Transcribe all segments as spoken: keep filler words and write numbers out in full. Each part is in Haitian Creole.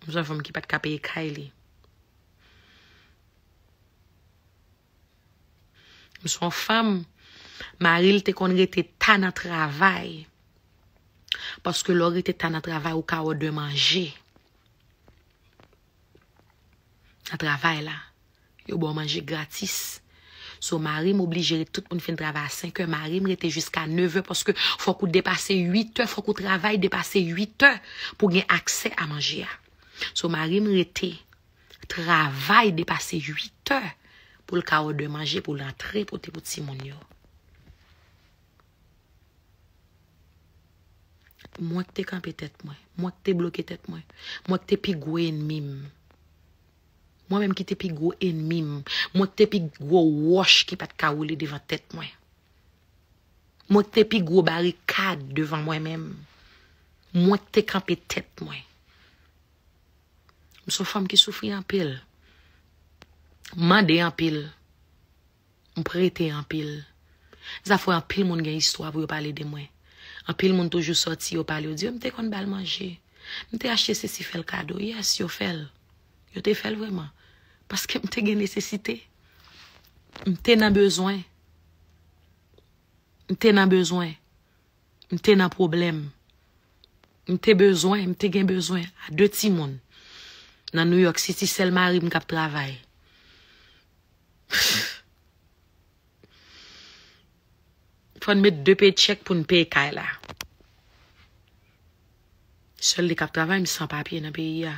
M se yon fanm ki pa t ka peye kay li. M se yon fanm, mari l te konn rete ta nan travay. Paske lè w rete ta nan travay, ou ka òde manje. Nan travay la, yo ba w manje gratis. So, mari m oblije ret, tout moun fin travay a senk è, mari m rete jiska nèf è, paske fòk ou depase uit è, fòk ou travay depase uit è pou gen aksè a manje a. So, mari m rete travay depase uit è pou l ka òde manje, pou l antre pote pou timoun yo. Mwen k te kanpe tèt mwen. Mwen k te bloke tèt mwen. Mwen k te pi gwo enmi m. Mwen menm ki te pi gwo enmi m. Mwen k te pi gwo wòch ki pa t ka woule devan tèt mwen. Mwen k te pi gwo barikad devan mwen menm. Mwen k te kanpe tèt mwen. M se yon fanm ki soufri anpil. M mande anpil. M prete anpil. Sa fè anpil moun gen istwa pou yo pale de mwen. Anpil moun toujou sòti, yo pale, yo di, "M te konn ba l manje. M te achte sesi, fè l kado." Yes, yo fè l. Yo te fè l vrèman. Paske m te gen nesesite. M te nan bezwen. M te nan bezwen. M te nan pwoblèm. M te bezwen, m te gen bezwen a de timoun. Nan New York City, sèl mari m k ap travay. Fò n met de paycheck pou n peye kay la. Sèl li k ap travay, m san papye nan peyi a.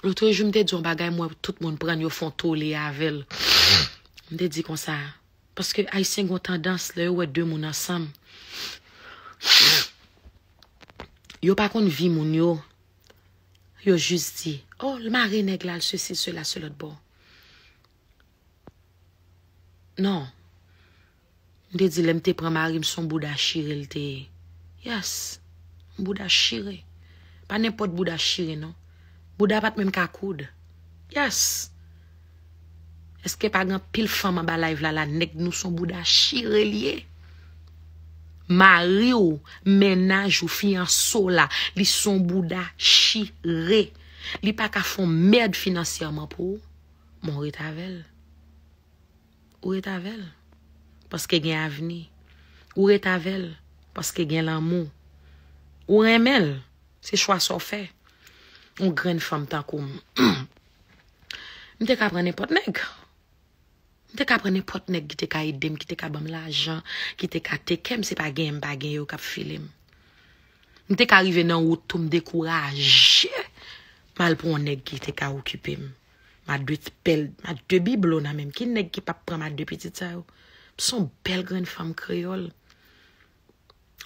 Lotrejou, m te di yon bagay, m wè tout moun pran l, yo fè yon tole avè l. M te di konsa, paske Ayisyen gen yon tandans, lè yo wè de moun ansanm, yo pa konn vi moun yo. Yo jis di, "Oh, l mare nèg la, l sesi, sela, se lòt bò." Non. M te di, lè m te pran mari m, se yon bouda chire l te ye. Yes. Yon bouda chire. Pa nenpòt bouda chire, non. Bouda pa t menm ka koud. Yes. Èske pa gen anpil fanm anba live la, la, nèg nou se yon bouda chire l ye? Mari w, mennaj ou, fiyanse w la, li se yon bouda chire. Li pa ka fè yon mèd finansyèman pou ou, men w ret avè l. Ou ret avè l paske gen avni. Ou ret avè l paske gen lanmou. Ou renmen l. Se chwa sa w fè. Yon grenn fanm tankou m. M te ka pran nenpòt nèg. M te ka pran nenpòt nèg ki te ka ede m, ki te ka ban m lajan, ki te ka teke m. Se pa genyen m pa gen yo k ap file m. M te ka rive nan wout tou, m dekouraje. M al pran yon nèg ki te ka okipe m. M a de bèl, m a de biblo nan men m. Ki nèg ki p ap pran m a de pitit sa yo? M se yon bèl grenn fanm kreyòl.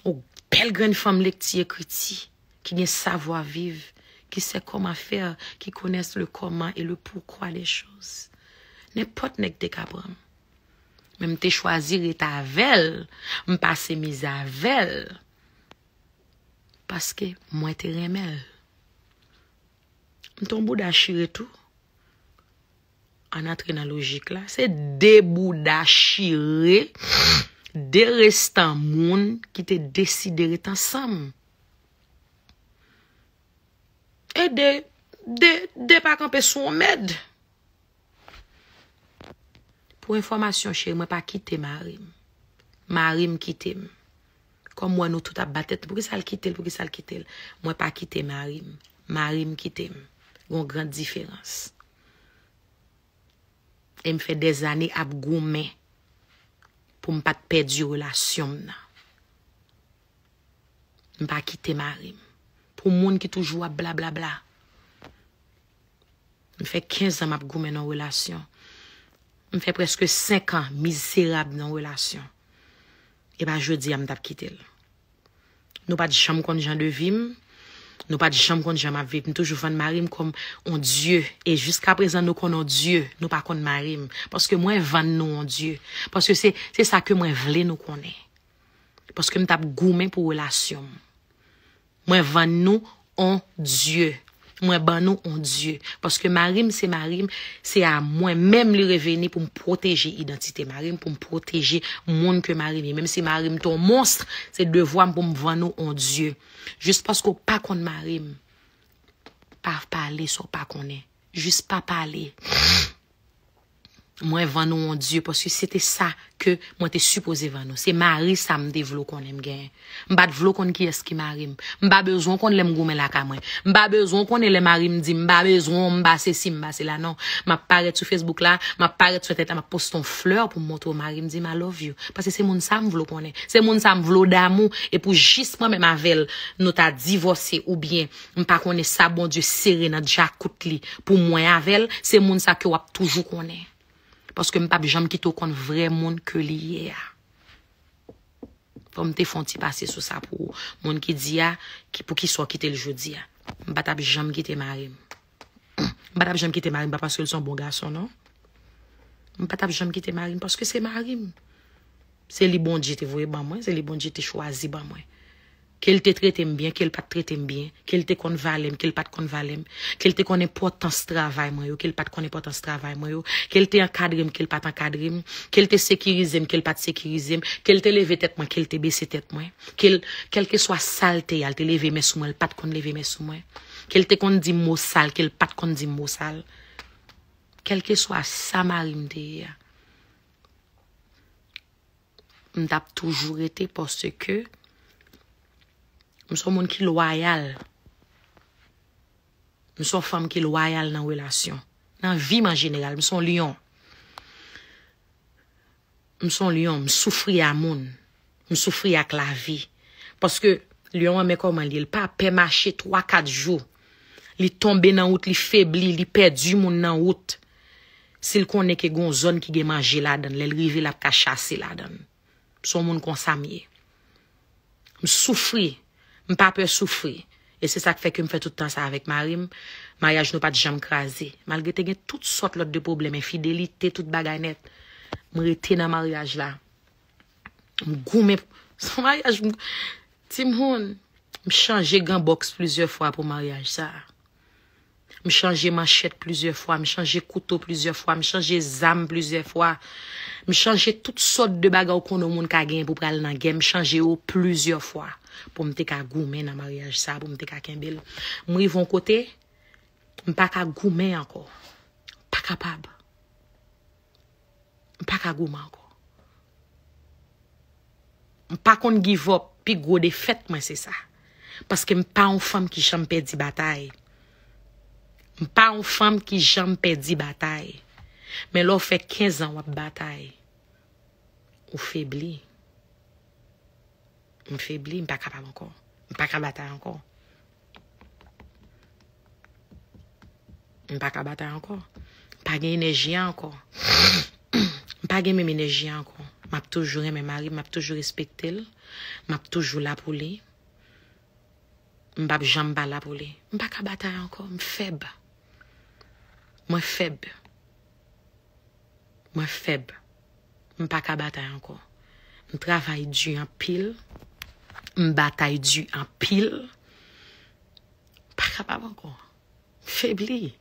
Yon bèl grenn fanm lekti ekriti, ki gen savwa viv, qui sait comment faire, qui connaît le comment et le pourquoi des choses. Nenpòt nèg te ka pran m. Men m te chwazi ret avè l. M pase mizè avè l. Paske mwen te renmen l. M te yon bouda chire tou. Ann antre nan lojik la. Se de bouda chire, de restan moun ki te deside ret ansanm. E de, de, de pa kanpe sou yon mèd. Pou enfòmasyon, cheri, mwen pa kite mari m. Mari m kite m. Kòm m wè nou tout ap bat tèt nou, poukisa l kite l, poukisa l kite l? Mwen pa kite mari m. Mari m kite m. Gon gran diferans. E m fè dèzane ap goumen pou m pa t pèdi relasyon m nan. M pa kite mari m. Pou moun ki toujou ap blablabla. M fè kenz an m ap goumen nan relasyon. M fè prèske senk an mizerab nan relasyon. E pa jodi a m t ap kite l. Nou pa t janm konn jan de vi m. Nou pa t janm konn jan m ap viv. M toujou vann mari m kòm on dye. E jiskaprezan nou konn on dye. Nou pa konn mari m. Paske mwen vann nou on dye. Paske se, se sa ke mwen vle nou konnen. Paske m t ap goumen pou relasyon m. Mwen vann nou on dye. Mwen ban nou on Dye. Paske mari m se mari m, se a mwen menm li reveni pou m pwoteje idantite mari m, pou m pwoteje moun ke mari m ye. Menm si mari m te yon mons, se devwa m pou m vann ou on Dye. Jis paske w pa konn mari m, pa pale sa w pa konnen. Jis pa pale. Mwen vann ou on Dye, paske se te sa ke mwen te sipoze vann ou. Se mari sa m te vle w konnen m genyen. M pa t vle w konn kiyès ki mari m. M pa bezwen w konn lè m goumen lakay mwen. M pa bezwen w konnen lè mari m di m pa bezwen w, m pa sesi, m pa sela, non. M ap parèt sou Facebook la, m ap parèt sou entènèt la, m ap poste yon flè pou m montre w mari m di m I love you. Paske se moun sa m vle w konnen. Se moun sa m vle w damou, e pou jis mwen menm avè l, nou ta divòse oubyen m pa konnen sa Bondye sere nan djakout li pou mwen avè l, se moun sa ke w ap toujou konnen. Paske m p ap janm kite w konn vrè moun ke li ye a. Fò m te fè yon ti pase sou sa pou ou. Moun ki di a, ki, poukisa w kite l jodi a. M pa t ap janm kite mari m. M pa t ap janm kite mari m, pa paske l se yon bon gason, non. M pa t ap janm kite mari m, paske se mari m. Se li Bondye te voye ban mwen, se li Bondye te chwazi ban mwen. Ke l te trete m byen, ke l pa t trete m byen, ke l te konn valè m, ke l pa t konn valè m, ke l te konn enpòtans travay mwen yo, ke l pa t konn enpòtans travay mwen yo, ke l te ankadre m, ke l pa t ankadre m, ke l te sekirize m, ke l pa t sekirize m, ke l te leve tèt mwen, ke l te bese tèt mwen, ke l, kèlkeswa sa l te ye a, l te leve men sou mwen, l pa t konn leve men sou mwen, ke l te konn di m mo sal, ke l pa t konn di m mo sal. Kèlkeswa sa mari m te ye a, m t ap toujou rete paske m se yon moun ki lwayal. M se yon fanm ki lwayal nan relasyon. Nan vi m an jeneral, m se yon lyon. M se yon lyon, m soufri a moun. M soufri ak lavi. Paske lyon an, men kòman li ye, li pa pè mache twa, kat jou. Li tonbe nan wout, li febli, li pèdi moun nan wout. Si l konnen ke gon zòn ki gen manje ladan l, lè l rive, l ap ka chase ladan l. Se yon moun konsa m ye. M soufri. M pa pè soufri. E se sa k fè ke m fè tout tan sa avèk mari m. Maryaj nou pa t janm kraze. Malgre te gen tout sòt lòt de pwoblèm, enfidelite, tout bagay nèt. M rete nan maryaj la. M goumen. Se yon maryaj, m, timoun, m chanje gan bòks plizyè fwa pou maryaj sa a. M chanje manchèt plizyè fwa, m chanje kouto plizyè fwa, m chanje zam plizyè fwa. M chanje tout sòt de bagay ou konnen yon moun ka genyen pou pral nan gè, m chanje yo plizyè fwa pou m te ka goumen nan maryaj sa, pou m te ka kenbe l. M rive yon kote, m pa ka goumen ankò. M pa kapab. M pa ka goumen ankò. M pa konn give up. Pi gwo defèt mwen se sa. Paske m pa yon fanm ki janm pèdi batay. M pa yon fanm ki janm pèdi batay. Men lè w fè kenz an w ap batay, ou febli. M febli, m pa kapab ankò. M pa ka batay ankò. M pa ka batay ankò. M pa gen enèji a ankò. M pa gen menm enèji a ankò. M ap toujou renmen mari m, m ap toujou respekte l. M ap toujou la pou li. M p ap janm pa la pou li. M pa ka batay ankò. M fèb. Mwen fèb. Mwen fèb. M pa ka batay ankò. M travay di anpil. M batay di anpil. M pa kapab ankò. M febli.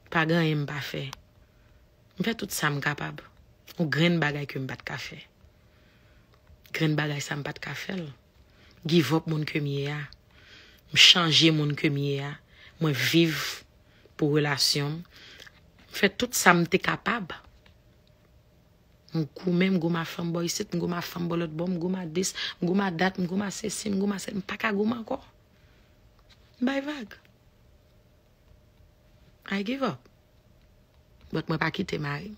Pa gen anyen m pa fè. M fè tout sa m kapab. Yon grenn bagay ke m pa t ka fè. Grenn bagay sa m pa t ka fè l. Give up moun ke m ye a. M chanje moun ke m ye a. Mwen viv pou relasyon m. M fè tout sa m te kapab. M goumen, m goumen a fanm bò isit, m goumen a fanm bò lòt bò, m goumen a dis, m goumen a dat, m goumen a sesi, m goumen a sela, m pa ka goumen ankò. M bay vag. I give up. But mwen pa kite mari m.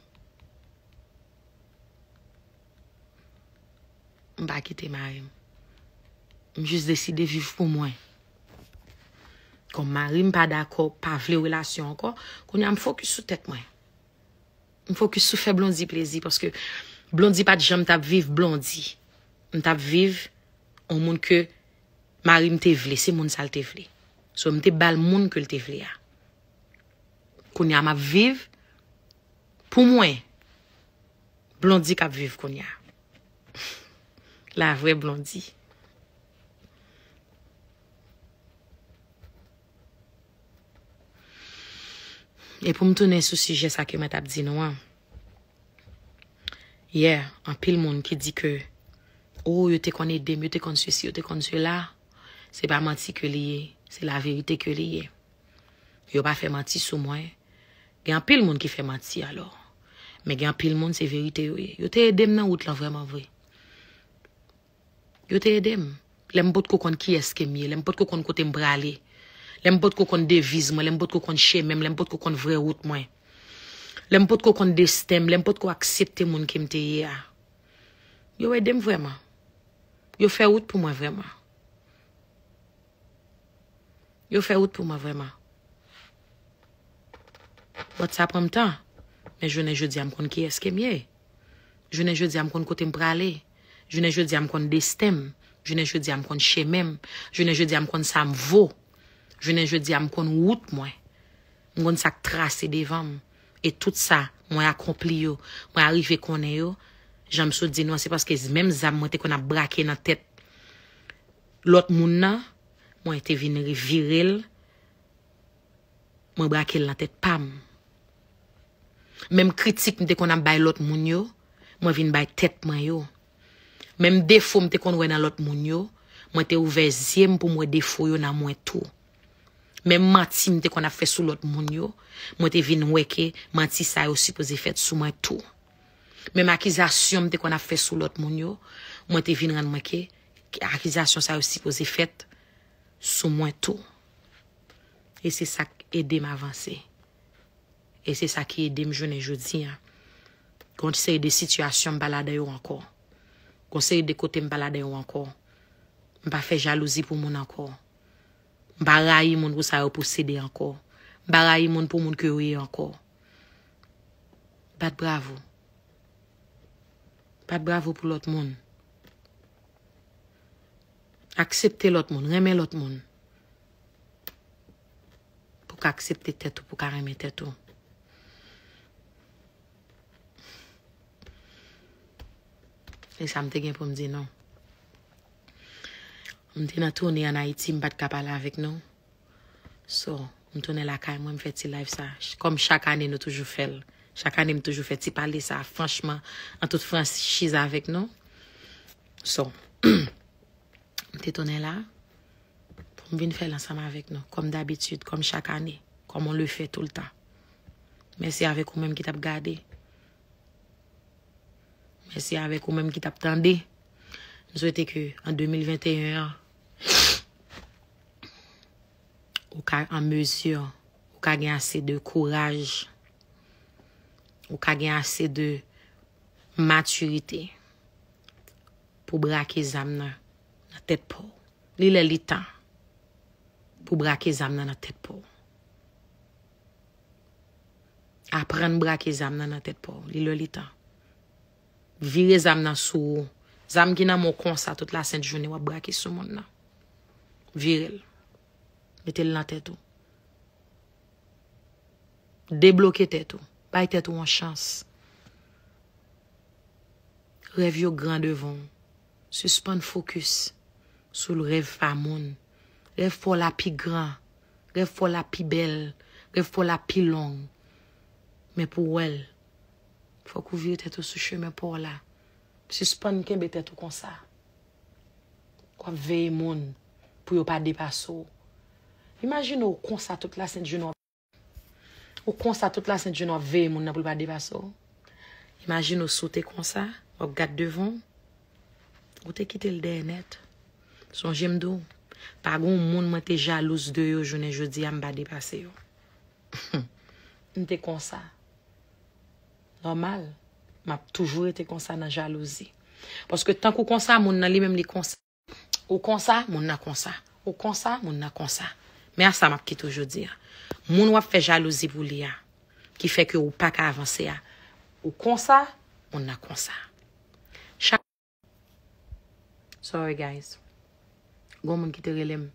M pa kite mari m. M jis deside viv pou mwen. Kòm mari m pa dakò, pa vle relasyon ankò, kounye a m fokis sou tèt mwen. M fokis sou fè Blondy plezi, paske Blondy pa t janm t ap viv Blondy. M t ap viv yon moun ke mari m te vle, se moun sa l te vle. So, m te ba l moun ke l te vle a. Kounye a, m ap viv pou mwen. Blondy k ap viv kounye a. La vrè Blondy. E pou m tounen sou sijè sa ke mwen t ap di nou an. Yeah, anpil moun ki di ke, oh, yo te konn ede m, yo te konn sesi, yo te konn sela. Se pa manti ke li ye, se laverite ke li ye. Yo pa fè manti sou mwen. Gen anpil moun ki fè manti alò. Men gen anpil moun se verite yo ye. Yo te ede m nan wout lan vrèman vre. Yo te ede m. Lè m potko konn kiyès ke m ye, lè m potko konn kote m prale, lè m potko konn deviz mwen, lè m potko konn chemen m, lè m potko konn vrè wout mwen, lè m potko konn desten m, lè m potko aksepte moun ke m te ye a. Yo ede m vrèman. Yo fè wout pou mwen vrèman. Yo fè wout pou mwen vrèman. But sa pran m tan. Men jounen jodi a m konn kiyès ke m ye. Jounen jodi a m konn kote m prale. Jounen jodi a m konn desten m. Jounen jodi a m konn chemen m. Jounen jodi a m konn sa m vo. Jounen jodi a m konn wout mwen. M konn sa k trase devan m. E tout sa mwen akonpli yo, mwen arive konnen yo, jan m sot di nou an, se paske menm zam mwen te konn ap brake nan tèt lòt moun nan, mwen te vin vire l, mwen brake l nan tèt pa m. Menm kritik m te konn ap bay lòt moun yo, mwen vin bay tèt mwen yo. Menm defo m te konn wè nan lòt moun yo, mwen te ouvè zye m pou m wè defo yo nan mwen tou. Menm manti m te konn ap fè sou lòt moun yo, mwen te vin wè ke manti sa yo sipoze fèt sou mwen tou. Menm akizasyon m te konn ap fè sou lòt moun yo, mwen te vin rann mwen ke akizasyon sa yo sipoze fèt sou mwen tou. E se sa k ede m avanse. E se sa ki ede m jounen jodi a. Gon seri de sitiyasyon m pa ladan yo ankò. Gon seri de kote m pa ladan yo ankò. M pa fè jalouzi pou moun ankò. M pa rayi moun pou sa yo posede ankò. M pa rayi moun pou moun ke yo ye ankò. Bat bravo. Bat bravo pou lòt moun. Aksepte lòt moun, renmen lòt moun. Pou ka aksepte tèt ou, pou ka renmen tèt ou. E sa m te gen pou m di nou. M te nan toune ann Ayiti, m pa t ka pale avèk nou. So, m tounen lakay mwen, m fè ti live sa. Kòm chak ane nou toujou fè l. Chak ane m toujou fè ti pale sa, franchman, an tout franchiz avèk nou. So, m te tounen la pou m vin fè l ansanm avèk nou, kòm dabitid, kòm chak ane, kòm on le fè toultan. Mèsi avèk ou menm ki t ap gade. Mèsi avèk ou menm ki t ap tande. M swete ke an de mil venteyen an, ou ka an mezi, ou ka gen ase de kouraj, ou ka gen ase de matirite pou brake zam nan nan tèt pa w. Li lè li tan pou brake zam nan nan tèt pa w. Aprann brake zam nan nan tèt pa w. Li lè li tan. Vire zam nan sou ou. Zam ki nan men w konsa tout lasent jounen w ap brake sou moun nan. Vire l. Mete l nan tèt ou. Debloke tèt ou. Bay tèt ou yon chans. Rèv yo gran devan w. Sispann fokis sou rèv pa moun. Rèv pa w la pi gran. Rèv pa w la pi bèl. Rèv pa w la pi long. Men pou w wè l, fòk ou vire tèt ou sou chemen pa w la. Sispann kenbe tèt ou konsa. W ap veye moun pou yo pa depase w. Imajine w konsa tout lasent jounen w ap, ou konsa tout lasent jounen w ap veye moun nan pou l pa depase w. Imajine w si w te konsa, w ap gad devan w, ou te kite l dèyè nèt. Sonje m di w, pa gen yon moun mwen te jalouz de yo jounen jodi a m pa depase yo. M te konsa. Nòmal, m ap toujou rete konsa nan jalouzi. Paske tank ou konsa, moun nan li menm li konsa. Ou konsa, moun nan konsa. Ou konsa, moun nan konsa. Men a sa m ap kite w jodi a. Moun w ap fè jalouzi pou li a, ki fè ke ou pa ka avanse a, ou konsa, moun nan konsa. Chak Sorry, guys. Gon moun ki te rele m.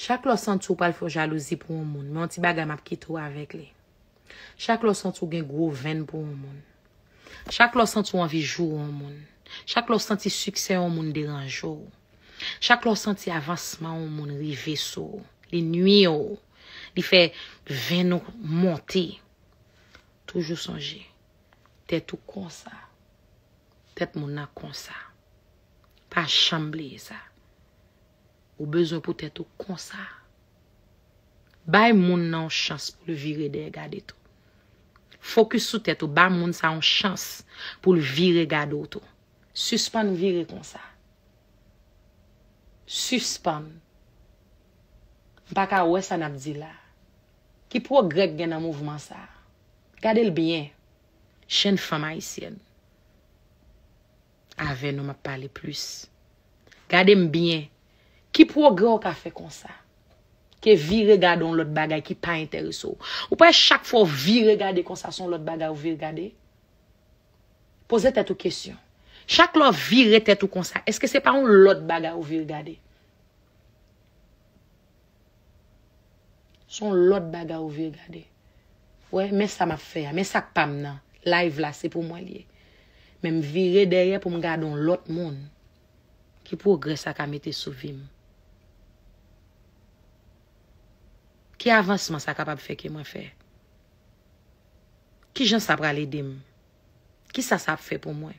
Chak lè w santi w pral fè w jalouzi pou yon moun, men yon ti bagay m ap kite w avèk li. Chak lè w santi w gen gwo venn pou yon moun. Chak lè w santi w anvi joure yon moun. Chak lè w santi siksè yon moun deranje w. Chak lè w santi avansman yon moun rive sou w, li nwi w. Li fè, Venn ou monte. Toujou sonje, tèt ou konsa, tèt moun nan konsa. Pa janm bliye sa. Ou bezwen pou tèt ou konsa. Bay moun nan yon chans pou l vire dèyè gade tou. Fokis sou tèt ou, ba moun sa yon chans pou l vire gade w tou. Sispann vire konsa. Sispann. M pa ka wè sa n ap di la. Ki pwogrè k gen nan mouvman sa a? Gade l byen. Jenn fanm ayisyèn. Avè nou m ap pale plis. Gade m byen. Ki pwogrè w ka fè konsa? Ke vire gade yon lòt bagay ki pa enterese w. Ou pa wè chak fwa w vire gade konsa, se yon lòt bagay ou vire gade? Poze tèt ou kesyon. Chak lè w vire tèt ou konsa, èske se pa yon lòt bagay ou vire gade? Se yon lòt bagay ou vire gade. Wè, men sa m ap fè a, men sa k pa m nan. Live la, se pou mwen l ye. Men m vire dèyè pou m gade yon lòt moun. Ki pwogrè sa ka mete sou vi m? Ki avansman sa kapab fè ke mwen fè? Kijan sa pral ede m? Kisa sa ap fè pou mwen?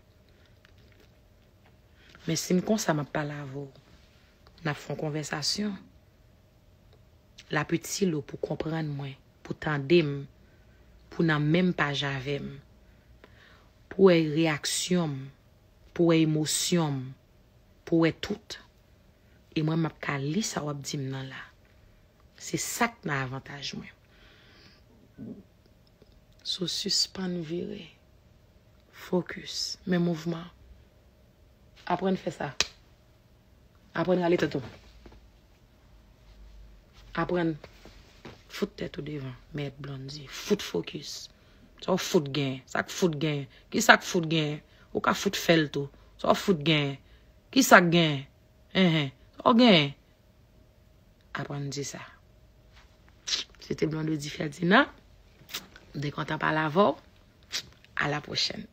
Men si m konsa m ap pale avè w, n ap fè yon konvèsasyon, l ap itil ou pou konprann mwen, pou tande m, pou nan menm paj avè m, pou wè reyaksyon m, pou wè emosyon m, pou wè tout. E mwen, m ap ka li sa w ap di m nan la. Se sa k nan avantaj mwen. So, sispann vire. Fokis. Men mouvman. Aprann fè sa. Aprann rale tèt ou. Aprann fout tèt ou devan. Mèt Blondy. Fout fokis. Sa w fout gen? Sa k fout gen? Ki sa k fout gen? Ou ka fout fè l tou. Sa w fout gen? Ki sa k gen? Enhen. Sa w gen? Aprann di sa. Se te Blondedy Ferdinand. M te kontan pale avè w. A la pwochèn.